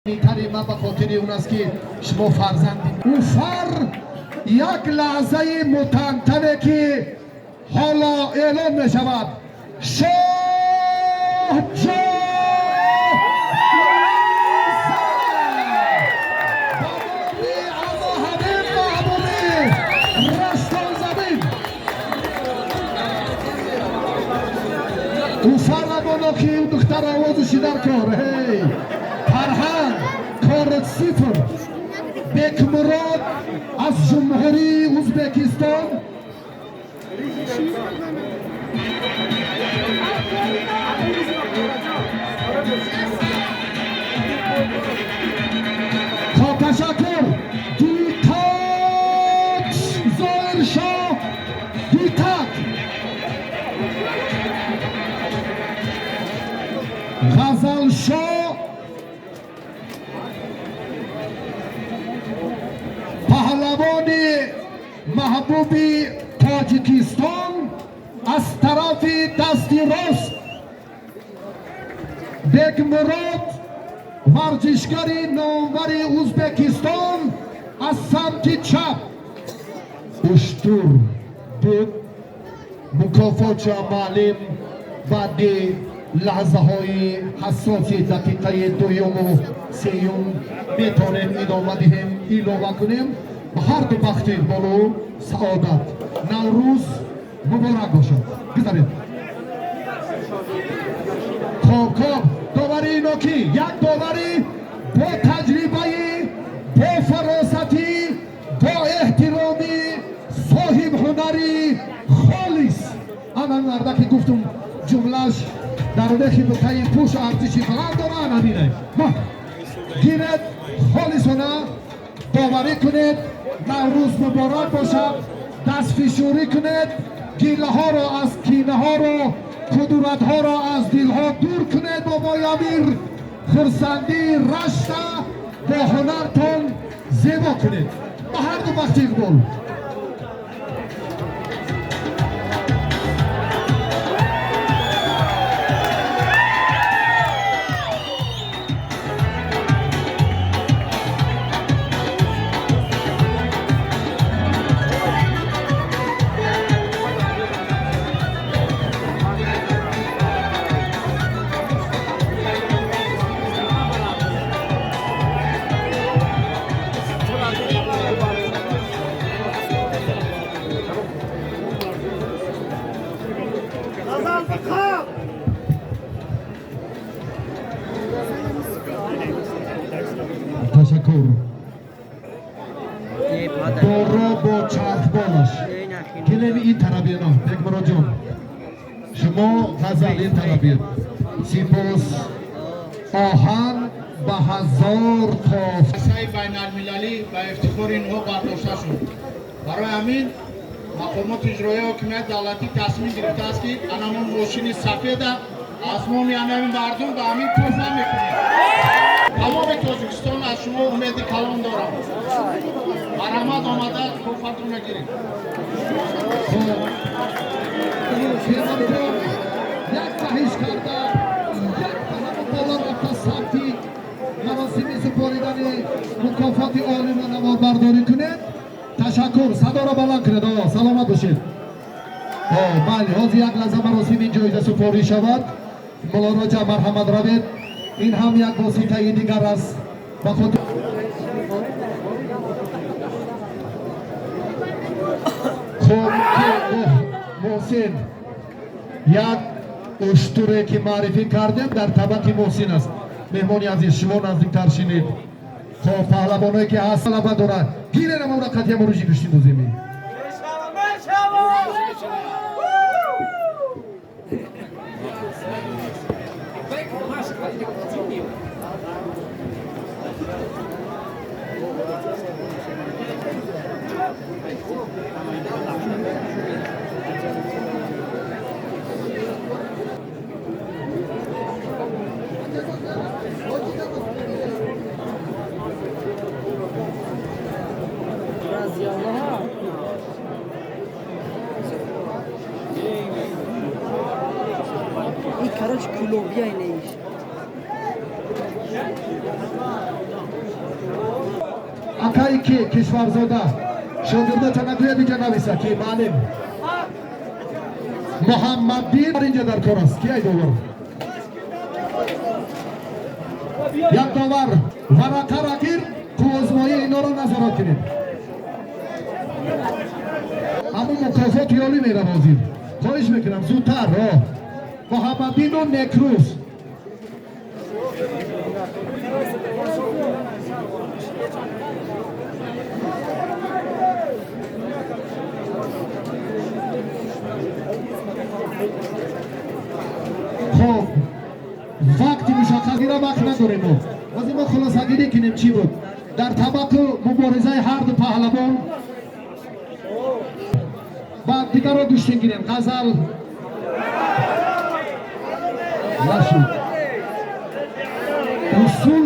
Тари ман ба хотири он аст, ки шумо фарзанди ӯ. Фар як лаҳзаи мутантане, ки ҳоло эълон мешавад. Шоҳ ҷоиза ба номи Абуҳабиб Маҳбубӣ, Раштонзамин. Уфар абоно, ки духтар овозуши дар кор. Ҳей, фарҳанг кор сифр. Бекмурод аз Ҷумҳурии Ӯзбекистон. Хоб, ташаккур. Диққат, Зоиршоҳ, диққат! Ғазалшоҳ, паҳлавони маҳбуби Тоҷикистон, аз тарафи дасти рост. Бекмурод, варзишгари номвари Ӯзбекистон, аз самти чап. Уштур буд мукофотша маълим баъди лаҳзаҳои ҳассоси дақиқаи дуюму сеюм метавонем идома диҳем, илова кунем. Ба ҳарду бахти болу саодат. Наврӯз муборак бошад. Гузаред. Хоб, хоб, довари нокӣ, як доварӣ бо таҷрибаи, бо фаросатӣ, бо эҳтиромӣ, соҳибҳунари холис. Ана мардаки гуфтум, ҷумлаш дар мехи бутаи пӯш арзиши баланд дора. Ана бинед, ма гиред, холисона боварӣ кунед. Наврӯз муборак бошад. Дастфишурӣ кунед, гилаҳоро аз кинаҳоро, кудуратҳоро аз дилҳо дур кунед. Бобои Амир, хурсандии Рашта бо ҳунартон зебо кунед. Ба ҳарду бахти иқбол. Ғазал бақаб! Ташаккур. Доро бо чархболаш гилеми ин тарабино. Бекмуродҷон, шумо, Ғазал, ин тарабир. Сипос. Оҳан ба ҳазор тоф. Ҷаласаи байналмилалӣ ба ифтихори инҳо бардошта шуд. Барои ҳамин мақомоти иҷроияи ҳокимияти давлатӣ тасмим гирифтааст, ки анамон мошини сафеда аз номи анамин мардум ба ҳамин тӯҳфа мекунем. Тамоми Тоҷикистон аз шумо умеди калон дорам. Марҳамат, омада тӯҳфатонро гиред. Шералиҷон, як таҳиш карда, як ба ҳамон боло рафта, самти маросими супоридани мукофоти олиро наворбардорӣ кунед. Ташаккур. Садоро баланд кунед. О, саломат бошед. О, бале, ҳозир як лаҳза маросими ҷоиза супорӣ шавад. Мулло Раҷаб, марҳамат, равед. Ин ҳам як воситаи дигар аст ба хотир. Хуб, Муҳсин, як уштуре, ки маърифӣ кардем, дар табақи Муҳсин аст. Меҳмони азиз, шумо наздиктар шинед. Хоб, паҳлавоное, ки ҳаст, ғалаба дорад, гирен амора қатъия мурӯҷи гӯштин дуземи. Мешава! Короче, кулобия инеш. Акаи ки Кишварзода шогирдата нагӯяд, инҷа нависа ки маълим Муҳаммаддин инҷа дар кор аст. Ки ай довар? Як довар варақара гир, қуввозмоии иноро назорат кунед. Ҳамун мукофот ёлӣ меравозим. Хоҳиш мекунам, зудтар. Муҳаммаддину Некрӯз. Хоб, вақти мушаххасгира вақт надорем. Мо ҳозир мо хулосагирӣ кунем, чӣ буд дар табақу муборизаи ҳарду паҳлавон. Баъд дигарро гӯштин гирем. Ғазал нашуд усул.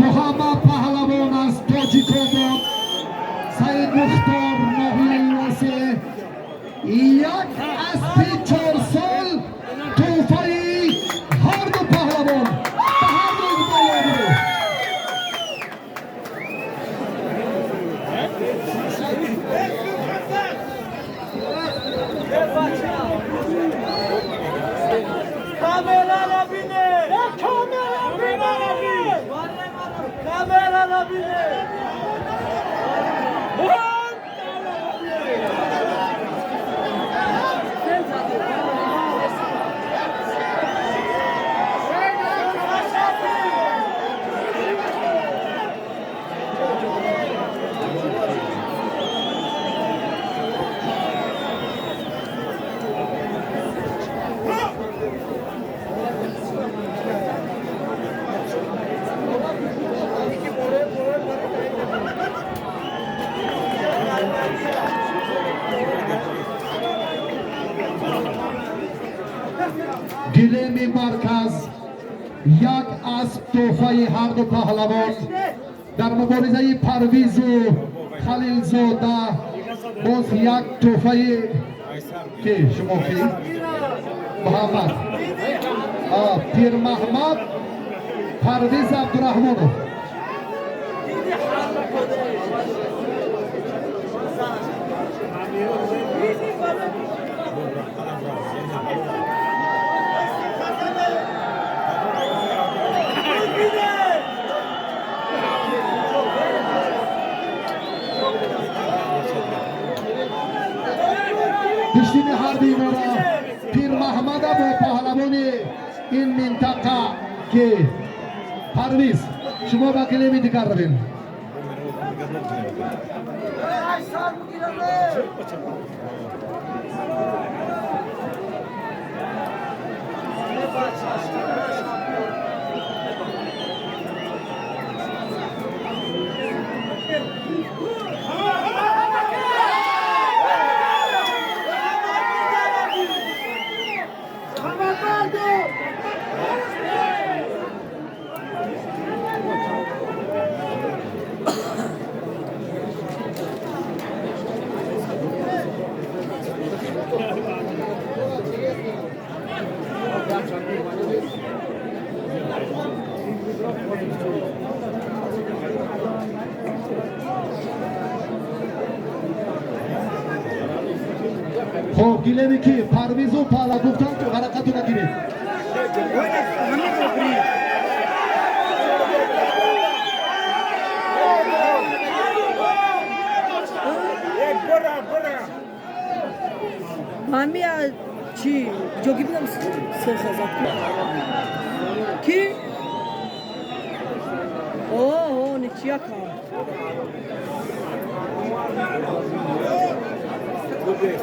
Муҳаммад Паҳлавон аз Тоҷикобод, Саид Мухтор, ноҳияи Васе, як аспи 4 сол тӯҳфаи ҳарду паҳлавон ба ҳарду болобуру. Kamera labine! Kamera labine! Kamera labine! Гилеми марказ, як асп тӯҳфаи ҳарду паҳлавон дар муборизаи Парвизу Халилзода. Боз як тӯҳфаи ки шумо ки Муҳаммад Пирмаҳмад, Парвиз Абдураҳмонов. Гӯштини ҳарби инора Пирмаҳмада бо паҳлавони ин минтақа ки Парвиз. Шумо ба гилеми дигар равем. Хоб, гилеми ки Парвизу пала гуфтам, ки варақату нагиред. Ман мия чӣ ҷоги будам сехазад ки о ничья кам.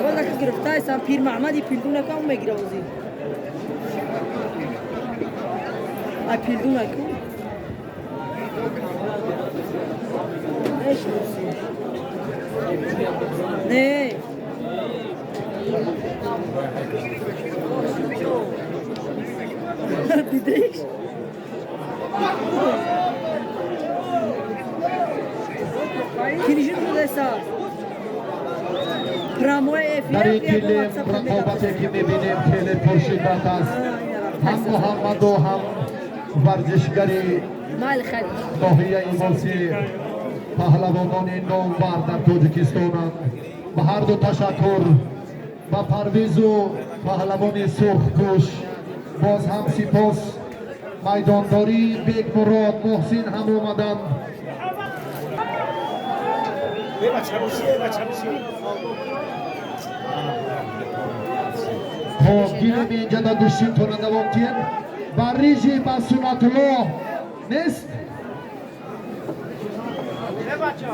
Валла ки гирифтаесам Пир Маҳмади пилдунакам мегира ози ай пилдунаку мешноси не. Дидиш? Кирижин шудеса. Прямой эфир. Дар ин гилем рақобате ки мебинем, хеле пуршиддат аст. Ҳам Муҳаммаду, ҳам варзишгари Майли, хайр. ноҳияи Восеъ паҳлавонони номбар дар Тоҷикистонанд. Ба ҳарду ташаккур, ба Парвизу паҳлавони сурхпӯш боз ҳам сипос. Майдондории Бекмурод, Муҳсин ҳам омаданд. Хоб, гирем, инҷа да гӯштинтона давом тиҳем. Ба рижи, ба Суннатулло нест.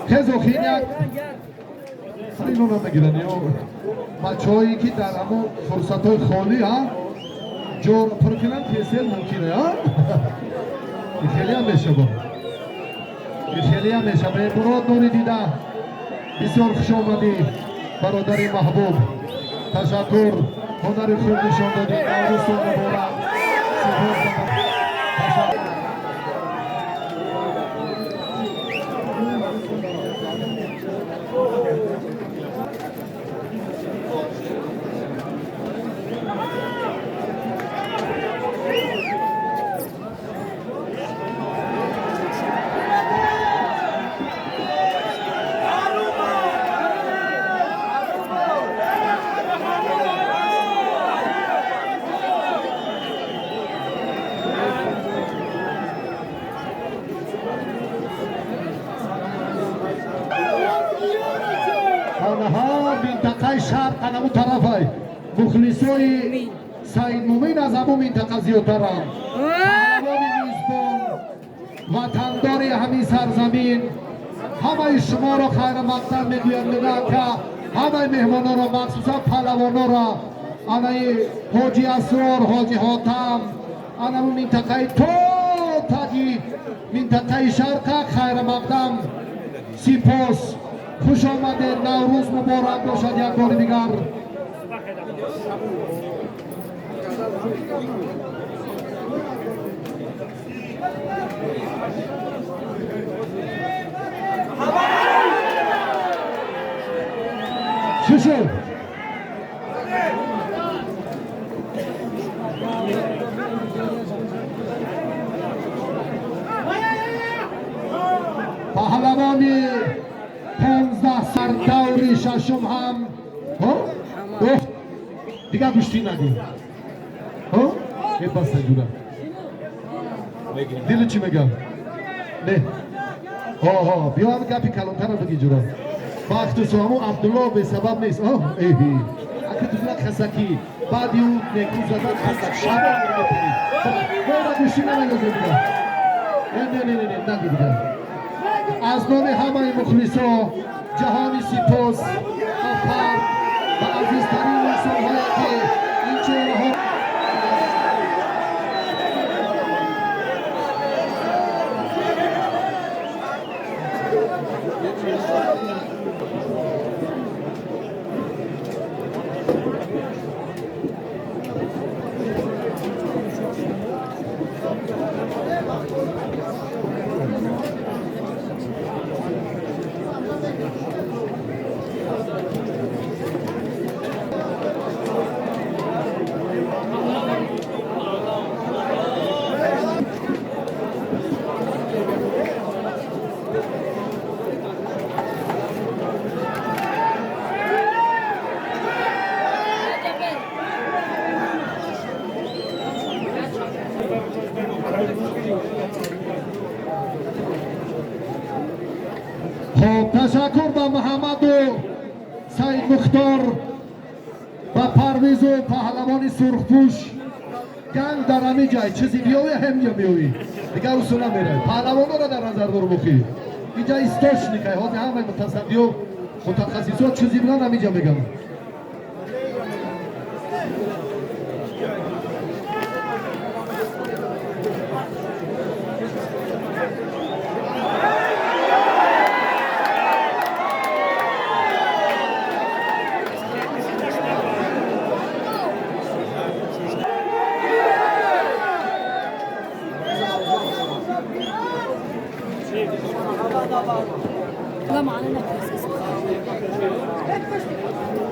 Хезо, хин як ино намегиранд ё бачаҳое ки дар ҳамон фурсатҳои холӣ ҳа ҷоро пур кунанд, тезтез мумкине. А хелеам мешава, хелеам мешава. Мурод, нури дида, бисёр хуш омадӣ, бародари маҳбуб. Ташаккур, ҳунари хуб нишон додӣ. Наврӯзтон муборак. Сипос. Ташаккур. Онҳо минтақаи шарқ, анаму тарафай мухлисои Саидмумин аз ҳамун минтақа зиёдтаранд. Паҳлавони мизбон, ватандори ҳамин сарзамин ҳамаи шуморо хайрамақдам мегӯяд. Мегӯяд, ка ҳамаи меҳмононро, махсусан паҳлавононро, анаи Ҳоҷи Асрор, Ҳоҷи Ҳотам, анаму минтақаи то таги минтақаи шарқа хайрамақдам. Сипос, хуш омадед, Наврӯз муборак бошад як бори дигар. Чӣ шуд? Паҳлавони 15 сардаври шашум ҳам дигар гӯштӣ нагӯ. Баста, ҷура дили чӣ мегам? Не, ҳо, биё, ҳами гапи калонтара биги, ҷура. Бахту соҳаму Абдулло бесабаб нест. Эҳи, аки туфла хасакӣ баъди ӯ неку задан хасак шабон мепарӣ. Бора гӯштӣ намегӯзем дигар. Не, не, не, не, нагӯ дигар. Аз номи ҳамаи мухлисо ҷаҳони сипос ба фард, ба азизтарин инсонҳое ки ин чеҳраҳо. Хоб, ташаккур ба Муҳаммаду Саид Мухтор, ба Парвизу паҳлавони сурхпӯш. Ганг дар ҳамин ҷай чизи биёвӣ, ҳамҷа биёвӣ, дигар усу намерай. Паҳлавонора дар назар дор, бухӣ инҷа источник ай. Ҳозир ҳамаи мутасаддиё, мутахассисо чизи билан ҳаминҷа меган. لا معنا.